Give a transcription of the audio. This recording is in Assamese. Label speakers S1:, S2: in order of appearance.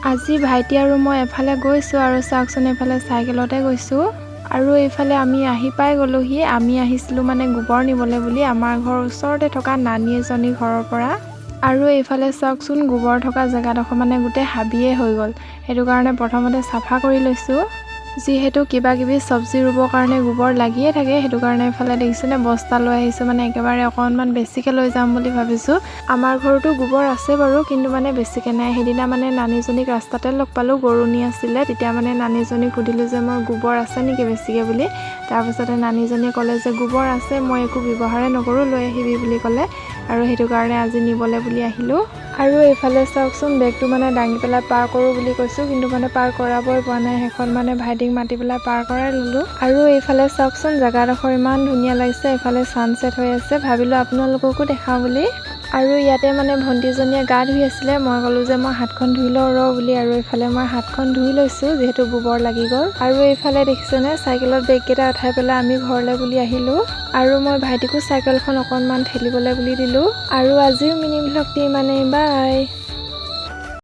S1: আজি ভাইটি আৰু মই এফালে গৈছোঁ আৰু চাওকচোন, এইফালে চাইকেলতে গৈছোঁ আৰু এইফালে আমি আহি পাই গ'লোহি। আমি আহিছিলোঁ মানে গোবৰ নিবলৈ বুলি আমাৰ ঘৰৰ ওচৰতে থকা নানী এজনীৰ ঘৰৰ পৰা। আৰু এইফালে চাওকচোন, গোবৰ থকা জেগাডোখৰ মানে গোটেই হাবিয়ে হৈ গ'ল। সেইটো কাৰণে প্ৰথমতে চাফা কৰি লৈছোঁ। যিহেতু কিবা কিবি চব্জি ৰুবৰ কাৰণে গোবৰ লাগিয়ে থাকে, সেইটো কাৰণে এইফালে দেখিছেনে বস্তা লৈ আহিছোঁ। মানে একেবাৰে অকণমান বেছিকৈ লৈ যাম বুলি ভাবিছোঁ। আমাৰ ঘৰতো গোবৰ আছে বাৰু, কিন্তু মানে বেছিকৈ নাই। সেইদিনা মানে নানীজনীক ৰাস্তাতে লগ পালোঁ, গৰু নি আছিলে। তেতিয়া মানে নানীজনীক সুধিলোঁ যে মই গোবৰ আছে নেকি বেছিকৈ বুলি। তাৰপাছতে নানীজনীয়ে ক'লে যে গোবৰ আছে, মই একো ব্যৱহাৰে নকৰোঁ, লৈ আহিবি বুলি ক'লে। আৰু সেইটো কাৰণে আজি নিবলৈ বুলি আহিলোঁ। আৰু এইফালে চাওকচোন, বেগটো মানে দাঙি পেলাই পাৰ কৰোঁ বুলি কৈছোঁ, কিন্তু মানে পাৰ কৰাবই পৰা নাই। শেষত মানে ভাইটিক মাতি পেলাই পাৰ কৰাই ল'লোঁ। আৰু এইফালে চাওকচোন, জেগাডোখৰ ইমান ধুনীয়া লাগিছে। এইফালে ছানছেট হৈ আছে, ভাবিলোঁ আপোনালোককো দেখাওঁ বুলি। আৰু ইয়াতে মানে ভণ্টিজনীয়ে গা ধুই আছিলে। মই ক'লোঁ যে মই হাতখন ধুই লওঁ ৰ বুলি। আৰু এইফালে মই হাতখন ধুই লৈছোঁ, যিহেতু গোবৰ লাগি গ'ল। আৰু এইফালে দেখিছেনে, চাইকেলত বেগকেইটা উঠাই পেলাই আমি ঘৰলৈ বুলি আহিলোঁ। আৰু মই ভাইটিকো চাইকেলখন অকণমান ঠেলিবলৈ বুলি দিলোঁ। আৰু আজিৰ মিনি ভ্লগটি ইমানেই। বাই।